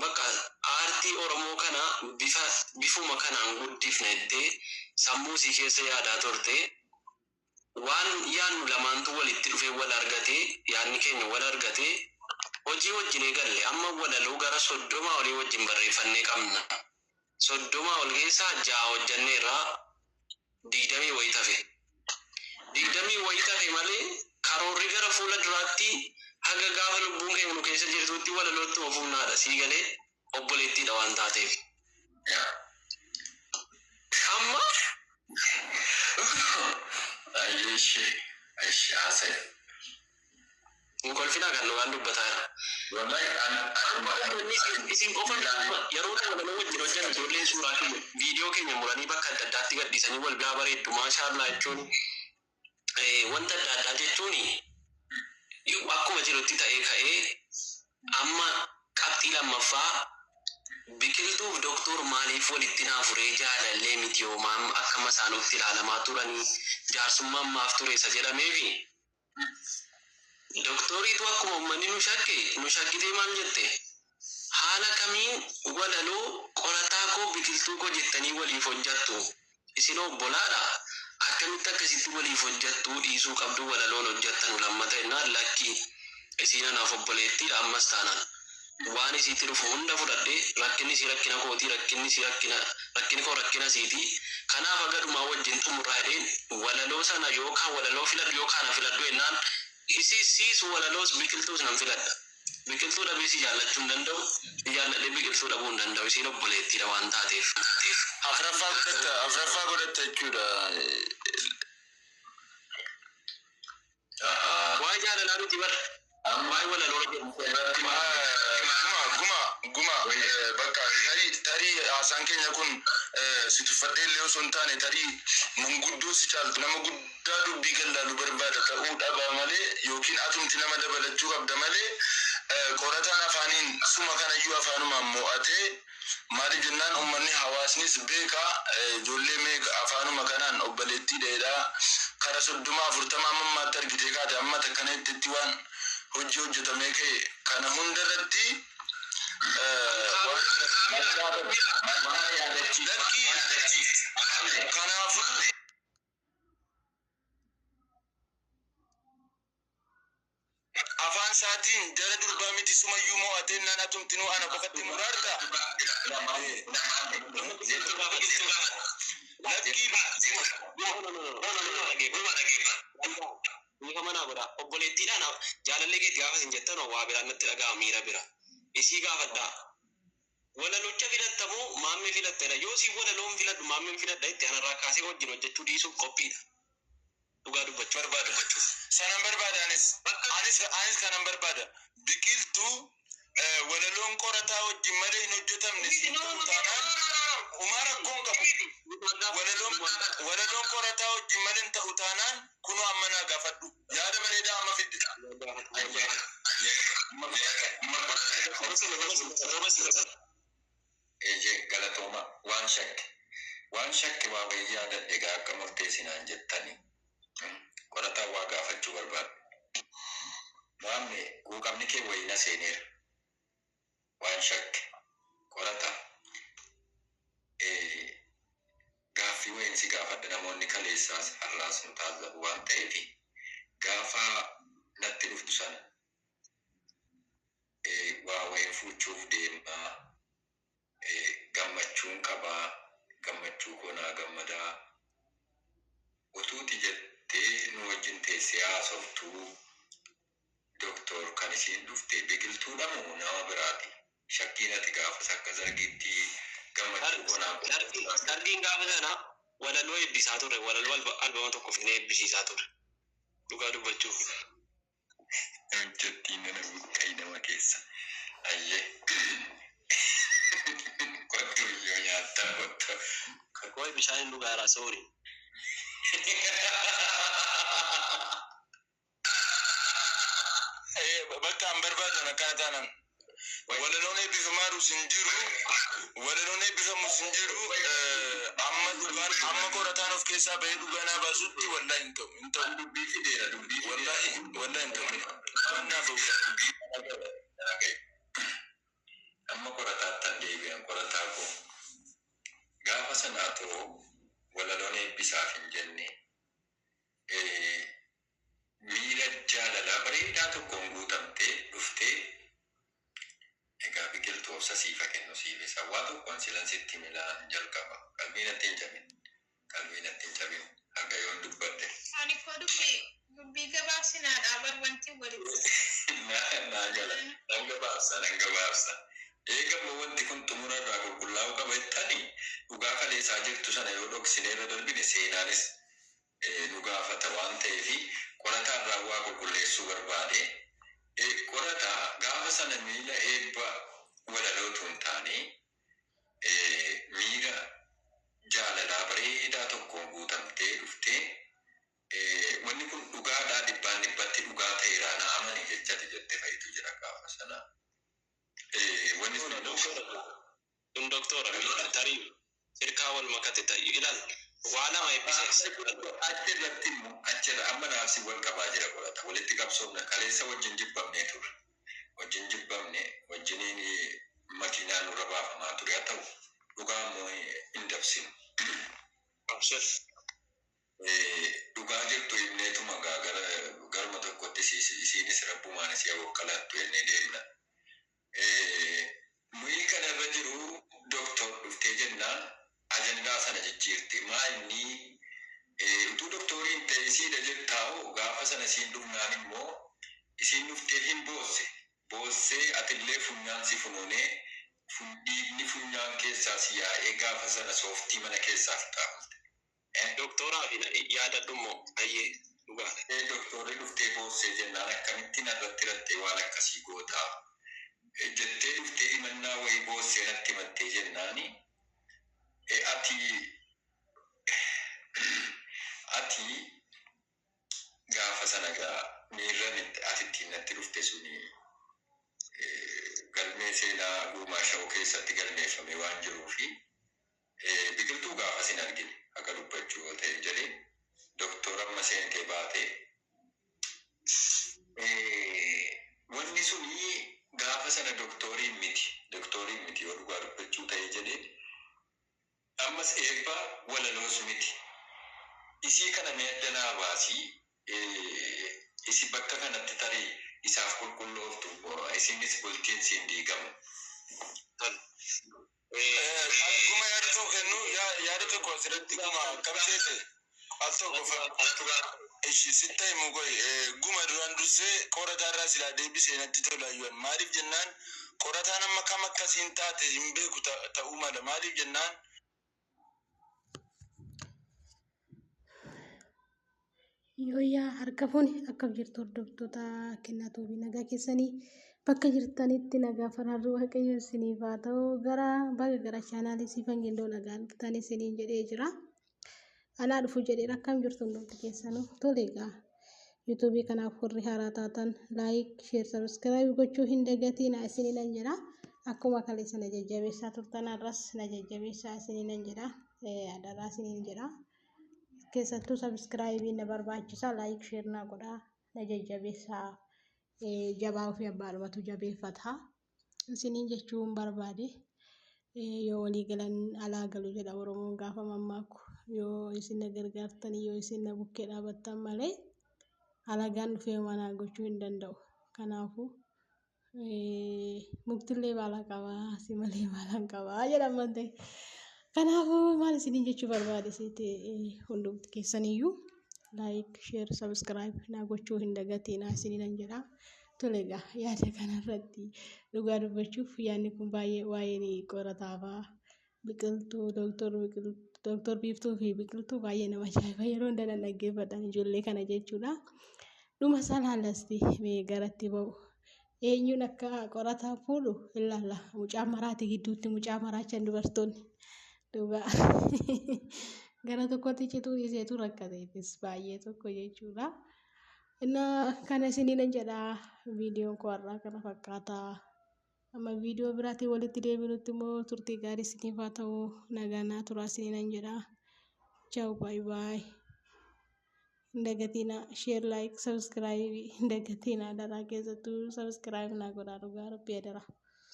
Bakka aartii Oromoo kana bifa bifuma kanaan guddifna jettee sammuu isii keessa yaadaa turte. Waan yaadnu lamaantu walitti dhufee wal argatee, yaadni keenya wal argatee, hojii wajjin eegalle. Amma walaloo gara 30 olii wajjin barreeffannee qabna. 30 ol keessaa 6 hojjanneerraa, 20 wayii tafe. 20 wayii tafe malee karoorri gara fuula duraatti haga gaafa lubbuun keenya nu keessa jirtutti walalootti ofuunnaadha, sii galee, obboleettiidha waan taateef. Amma Ishee ishee haasa'e. Hin kolfinaa, kan waan dubbataa jira. Wallahi an Isin qofa yeroo walaloo wajjin hojjennu ijoolleen suuraa keenya, viidiyoo keenya muranii bakka adda addaatti gadhiisanii wal biraa bareeddu, maashaallah jechuun, wanta adda addaa jechuun akkuma jirutti ta'ee ka'ee, amma qabxii lammaffaa, Biqiltuuf Doktor maaliif walitti naafuree, jaalallee miti yoomaan akka masaanutti ilaalamaa turanii, jaarsummaan maaf ture isa jedhameefi doktoriitu akkuma uummanni nu shakke nu shakkitee maal jette? Haala kamiin walaloo qorataa koo, biqiltuu koo jettanii waliif hojjattu? Isin obbolaadha, akkamitti akkasitti waliif hojjattu? Dhiisuu qabdu walaloon hojjattanu lammata jennaan, lakki, isiin anaaf obboleettiidha, ammas taanaan waan isiitti dhufu hunda fudhadhee, rakkinni isii rakkina kootii, rakkinni isii rakkina, rakkinni koo rakkina isiitii, kanaaf haga dhumaa wajjin xumurraa jedheen. Walaloo sana yookaan walaloo filadhu yookaan na filadhu jennaan, isii siis walaloos biqiltuus nan filadha. Biqiltuu dhabee si jaallachuu hin danda'u, si jaalladhee biqiltuu dhabuu hin danda'u, isiin obboleettiidha waan taateef. Afraffaa godhatta, afraffaa godhatta jechuudha. Waa'ee jaalalaa miti bar. Waa'ee walaloo jedhu. Guma, guma, guma, bakka tarii haasaan keenya kun si tuffadhee illee osoo hin taane, tarii manguddoo si caaltu, nama guddaa dubbii gallaalu barbaada ta'uu dhaba malee, yookiin atumti nama dabalachuu qabda malee, qorataan afaaniin suma kanayyuu afaanumaan mo'atee, maaliif jennaan uummanni hawaasnis beeka, ijoollee meeqa afaanuma kanaan obboleettii dheedhaa kara 30 40 amma ammaatti argitee kaate, amma takkana itti waan hojii hojjetamee ka'e kana hunda irratti lakkii, kanaafuu afaan isaatiin jara durbaa miti sumayyuu mo'atee naan atumtinuu ana qofatti muraarta. Lakkii. Bifa manaa godha. Obboleettiidhaan jaalallee keetti gaafa isin jettan waa biraan natti dhaga'a, miira bira. Isii gaafadhaa. Walalocha filattamoo maammee filattedha? Yoo si walaloon filadhu, maammeen filadha itti anarraa kaasee wajjin hojjechuu dhiisuuf qophiidha. Dhugaa dubbachuu. Barbaada. Sanan barbaada anis. Anis kanan barbaada. Biqiltuu, walaloon qorataa wajjin malee hin hojjetamne siin ta'u taanaan umaa rakkoon qabu. Walaloon qorataa wajjin malee hin ta'u taanaan kunoo amma naa gaafadhu. Yaada bareedaa amma fidde. Eeyyee, galatooma. Waan shakke waa wayii yaadadhe egaa akka murteessinaan jettani. Qorataan waa gaafachuu barbaadu. Maamne, quuqamni kee wayii na seeneera. Waan shakke qorata. Gaaffii wayiin si gaafadha, namoonni kaleessaas har'aas nu taazzabu waan ta'eef, gaafa natti dhuftu sana waa wayiin fuuchuuf deemaa, gammachuun qabaa, gammachuu koo naa gammadaa utuuti jettee nu wajjin teessee haasoftuu, doktor kan isiin dhufte biqiltuudha moo nama biraati? Shakkiin ati gaafas akka zargiitti gammachuu koo naa Dargiin gaafa sana walaloo eebbisaa turre, walaloo albama tokko finee eebbisiisaa turre. Dhugaa dubbachuuf. Hojjettiin nana buqqa'ii nama keessa. Ayyee. Kottu, yoo nyaattaa kottu. Koi bishaan hin dhugaaraa, sorry. Bakka an barbaadan akkana taanaan. Walaloon eebbifamaarus hin jiru. Walaloon eebbifamus hin jiru. Amma dhugaan, amma qorataan of keessaa bahee dhugaa naa baasutti, wallahi hin ta'u. Hin ta'u. Dubbii fideera, dubbii. Wallahi, wallahi hin ta'u. Waan naa bahu. Amma Amma qorataattan deebi'an, qorataa koo. Gaafa sana atoo walaloon eebbisaaf hin jenne, miira jaalalaa bareedaa tokkoon guutamtee dhuftee, egaa biqiltuu obsa siifa kennu siif isa waa tokkoon silan sitti milaan jalqaba. Qalbii natti hin cabin. Qalbii natti hin cabin. Haga yoon dubbadhe. Ani koo dubbii gabaabsinaadha bar wanti walitti. Naa gala. Nan gabaabsa, nan gabaabsa. Eega immoo wanti kun xumura irraa qulqullaa'uu qaba jettani, dhugaa kaleessaa jirtu sana yoo dhoksine irra darbine, seenaanis nu gaafata waan ta'eefi qorataa irraa waa qulqulleessuu barbaade. Qorataa, gaafa sana miila eebba walalootu hin taane, miira jaalalaa bareedaa tokkoon guutamtee dhuftee, wanni kun dhugaadhaa, dhibbaan dhibbatti dhugaa ta'eera, na amani jechati jette fa'itu jira gaafa sana. Wanni sun Kun doktora tarii sirkaa wal makate ta'e ilaal, waa lama eebbise. Achi irratti immoo, achirra amma naafsi wal qabaa jira, qorata. Walitti qabsoofna, kaleessa wajjin jibbamnee turre. Wajjin jibbamne, wajjiniin makiinaan nurra baafamaa ture, haa ta'u dhugaa immoo hin dabsinu. Abshir. Dhugaa jirtu himneetuma gaa gara garuma tokkotti isiinis rabbumaan isii wakkalaattu jennee deemna. Mu'ii kanarra jiru doktor dhuftee jennaan ajandaa sana jijjiirti. Maa inni utuu doktoriin ta'e isiidha jettaa'u, gaafa sana isiin dhufnaan immoo isiin dhuftee hin boosse. Boossee atillee funyaan si funuunee, dhiigni funyaan keessaa si yaa'ee, gaafa sana sooftii mana keessaa fixaa bulte. Doktoraa fi yaadadhu immoo ayyee dhugaadha. Doktorri dhuftee boossee jennaan, akkamittiin irratti rattee waan akkasii gootaa jettee dhuftee himannaa wayii boossee natti himattee jennaani, ati gaafa sana gaa miirran ati ittiin natti dhufte suni galmee seenaa guumaa sha'u keessatti galmeeffame waan jiruufi, biqiltuu gaafa sin argine akka dubbachuu yoo ta'e jedhee, doktora amma seentee baatee wanni suni gaafa sana doktoriin miti, doktoriin miti yoo dhugaa dubbachuu ta'e jedhee, ammas eebba walaloos miti. Isii kana mee addanaa baasii, isi bakka kanatti tarii isaaf qulqullooftu, isinis bultiin siin diigamu. Guma, yaada tokko kennu, yaada tokko asirratti, guma, akkam seete, al tokko ishi sitta himu goy. Guma, duraan dursee qorataa irraa silaa deebisee natti tola ayyuan. Maaliif jennaan, qorataan amma kam akkasiin taate hin beeku ta'uu mala. Maaliif jennaan, Yooyyaa, harka fuuni, akkam jirtu hordoftoota kennaa tuubii? Nagaa keessanii? Bakka jirtanitti nagaa faraarri waaqayyo isiniif haa ta'u. Gara baga gara chaanaalii Siifan Gindoo nagaan dhuftan isiniin jedhee jira. Anaa dhufu jedheera. Akkam jirtu hundumti keessanuu? Tole egaa, yuutuubii kanaaf warri haaraa taatan like, share, subscribe gochuu hin dagatiin isiniinan jedha. Akkuma kaleessa na jajjabeessaa turtan, har'as na jajjabeessaa isiniinan jedha. Adaraa isiniin jedha. Keessattuu subscribe na barbaachisa, like, share na godhaa, na jajjabeessaa. Jabaa ofii abbaadhumatu jabeeffata isiniin jechuun barbaade. Yoo walii galan alaa galu jedha Oromoon gaafa mammaaku. Yoo isin na gargaartanii, yoo isin na bukkee dhaabattan malee, alagaan dhufee manaa gochuu hin danda'u. Kanaafuu muktillee baala qabaa, si malee baala hin qabaa jedhama ta'e. Kanaafuu maal isiniin jechuu barbaade seete, hundumti keessaniyyuu like, share, subscribe naa gochuu hin dagatinaa isiniinan jedha. Tole egaa, yaada kanarratti dhugaa dubbachuuf yaadni kun baay'ee waa'een qorataafaa biqiltuu, doktor Biiftuu fi biqiltuu baay'ee nama ajaa'iba. Yeroo hunda nan dhaggeeffadhan ijoollee kana jechuudha. Dhuma isaa laallasti mee garatti ba'u. Eenyuun akka qorataa fuudhu ilaalla. Mucaa maraati gidduutti mucaa maraachan dubartoonni. Dhugaa gara tokkotti cituu dhiiseetu rakkateetis baay'ee tokko jechuudha. Innaa kana isiniin jedha, viidiyoon koo har'aa kana fakkaata. Amma viidiyoo biraatiin walitti deebinutti immoo turtii gaarii isiniif haa ta'u, nagaa naa turaa isiniin jedha. Ciao, bye bye. Hin dagatinaa share, like, subscribe hin dagatinaa. Daraa keessattuu subscribe naa godhaa, dhugaa rabbii adaraa.